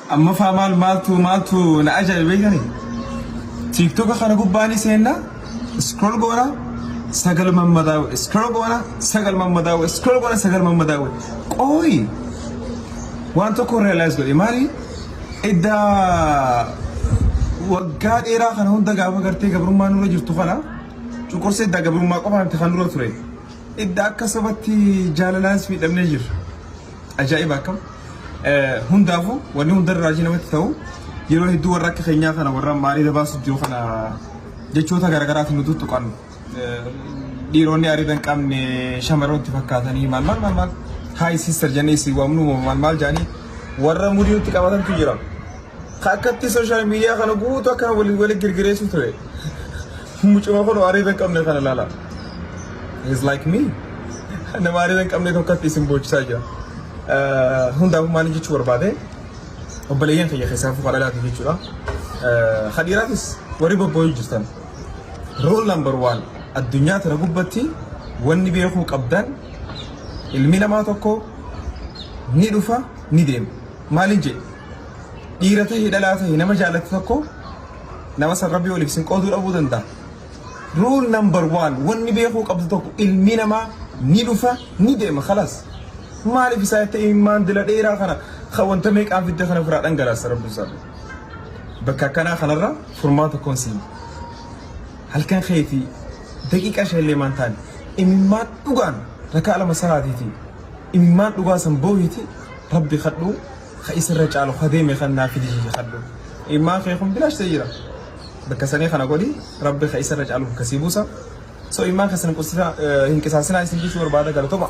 Amma faa maal maaltu maaltu na ajaa'ibe beektani? TikTok kana gubbaan seenna, scroll goona, sagal mammadaa'u, scroll goona, sagal mammadaa'u, scroll goona, sagal mammadaa'u. Qooyi waan tokko realize godhe. Maali? Idda waggaa dheeraa kana hunda gaafa gartee gabrummaa nurra jirtu kana, cunqursa idda gabrummaa qofa miti kan nurra ture. Idda akka sabatti jaalalaanis miidhamnee jirra. Ajaa'iba akkam! Hundaafuu wanni hundarra raajii namatti ta'u, yeroo hedduu warra akka keenyaa kana, warra maariida baasu jiru kana, jechoota garaagaraatiin nu tuttuqan, dhiironni ariida hin qabne shamarrooti fakkaatanii, maal maal maal maal, "Hi sister" jennee si waamnu, maal maal jedhanii warra mudii nutti qabatantu jira. Ka akkatti social media kana guutuu akkana waliin waliin girgireessu ture. Mucuma kun ariida hin qabne kana ilaala. He's like me. Nama ariida hin qabne tokkotti isin boochisaa jira. Hundaafuu maal jechuu barbaade, obboleeyyan kiyya keessaa fuuqa dhalaati jechuudha. Kadhiiraatis warri bobbooyuu jirtan. Rule number one, addunyaa tana gubbatti wanni beekuu qabdan, ilmi namaa tokko ni dhufa, ni deema. Maaliin jedhe? Dhiira ta'e, dhalaa ta'e, nama jaallate tokko, nama san rabbii waliif sin qooduu dhabuu danda'a. Rule number one, wanni beekuu qabdu tokko, ilmi namaa ni dhufa, ni deema, khalaas. Maaliif isaa itti imimmaan dila dheeraa kana kan wanta meeqaan fidde kana ofirraa dhangalaasa? Rabbi isaa. Bakka akkanaa kanarra furmaata tokkoon siin. Halkan keetii daqiiqaa 5 illee maan taane imimmaan dhugaan rakaa 2 salaatiiti. Imimmaan dhugaa san boohiti, rabbi kadhu, ka isirra caalu ka deeme kan naa fidi kadhu. Imimmaan kee kun bilaash ta'e jira. Bakka sanii kana godhi, rabbi ka isirra caalu bakka sii buusa. So imimmaan keessan hin qisaasinaa isin jechuu barbaada. Galatoma.